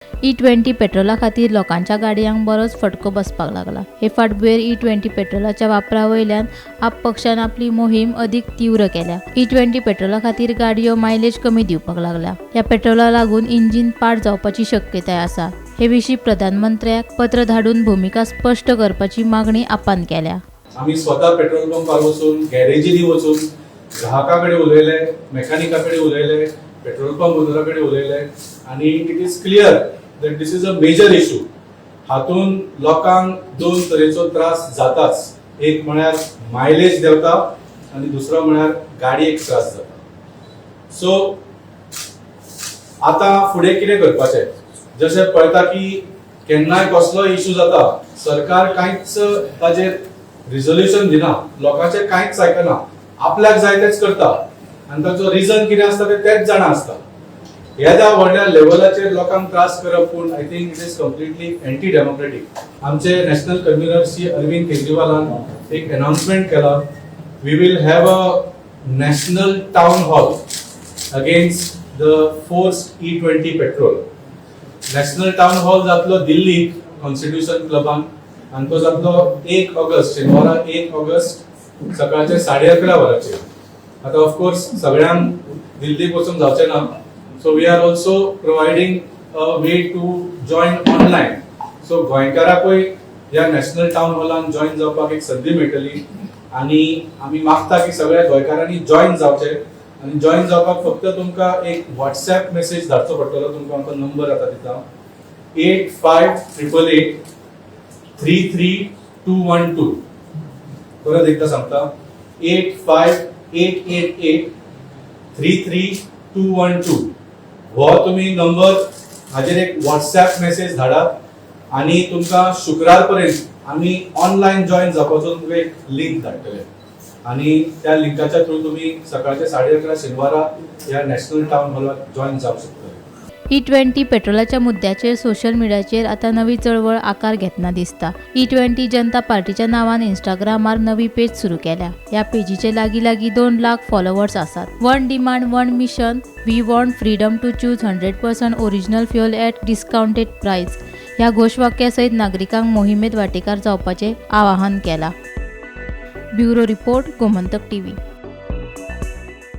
E 20 पेट्रोला खातीर लोकांच्या गाडयांक बरोच फटको बसपाक लागला. हे फाटभुंयेर ई 20 पेट्रोलाच्या वापरा वयल्यान आप पक्षान आपली मोहीम अदीक तीव्र केल्या. ई 20 पेट्रोला खातीर गाडयो मायलेज कमी दिवपाक लागल्या. ह्या पेट्रोला लागून इंजीन पाड जावपाची शक्यताय आसा. हे विशीं प्रधानमंत्र्याक पत्र धाडून भुमिका स्पश्ट करपाची मागणी आपान केल्या. आमी स्वता पेट्रोल पंपार वचून, गॅरेजींनी वचून ग्राहका कडेन उलयले, मेकॅनिका कडेन उलयले, पेट्रोल पंप ओनरा कडेन उलयले आनी it is clear that this is a major issue. हातून लोकांक दोन तरेचो त्रास जाताच. एक म्हळ्यार मायलेज देंवता आनी दुसरो म्हळ्यार गाडयेक त्रास जाता. सो आतां फुडें कितें करपाचें? जशें पळयता की केन्नाय कसलोय इशू जाता, सरकार कांयच ताजेर रिजोल्युशन दिना, लोकांचें कांयच आयकना, आपल्याक जाय तेच करता आनी ताचो रिजन कितें आसता तें तेच जाणा आसता. येद्या व्हडल्या लेवलाचेर लोकांक त्रास करप पूण I think it is completely anti democratic. आमचे नॅशनल कन्व्हिनर श्री अरविंद केजरीवालान एक अनाउन्समेंट केला, we will have a national town hall against the forced E20 petrol. National town hall जातलो दिल्लीक कॉन्स्टिट्युशन क्लबान आनी तो जातलो 1 ऑगस्ट, शेनवारा 1 ऑगस्ट, सकाळचे 11:30 वरांचेर. आतां ऑफकोर्स सगळ्यांक दिल्लीक वचूंक जावचें ना, so we are also providing a way to join online. So गोंयकाराकूय ह्या नॅशनल टावन हॉलान जॉयन जावपाक एक संदी मेळटली आनी आमी मागता की सगळ्या गोंयकारांनी जॉयन जावचें. आनी जॉयन जावपाक फक्त तुमकां एक व्हॉट्सॅप मेसेज धाडचो पडटलो. तुमकां आमकां नंबर आतां दिता, 8588833212. परत एकदा सांगता, 8588833212. हो तुमी नंबर, हाजेर एक व्हॉट्सॅप मेसेज धाडात आनी तुमकां शुक्रार पर्यंत आमी ऑनलायन जॉयन जावपाचो तुमकां एक लिंक धाडटले आनी त्या लिंकाच्या थ्रू तुमी सकाळचे 11:30 शेनवारा ह्या नॅशनल टावन हॉलाक जॉयन जावंक शकतले. ई 20 पेट्रोलाच्या मुद्द्याचेर सोशल मिडियाचेर आतां नवी चळवळ आकार घेतना दिसता. ई 20 जनता पार्टीच्या नांवान इंस्टाग्रामार नवी पेज सुरू केल्या. ह्या पेजीचे लागीं लागीं 2 लाख फॉलोवर्स आसात. "One demand, one mission. We want freedom to choose 100% original fuel at discounted price" ह्या घोशवाक्या सयत नागरिकांक मोहिमेत वांटेकार जावपाचें आवाहन केलां. Bureau report, Gomantak TV.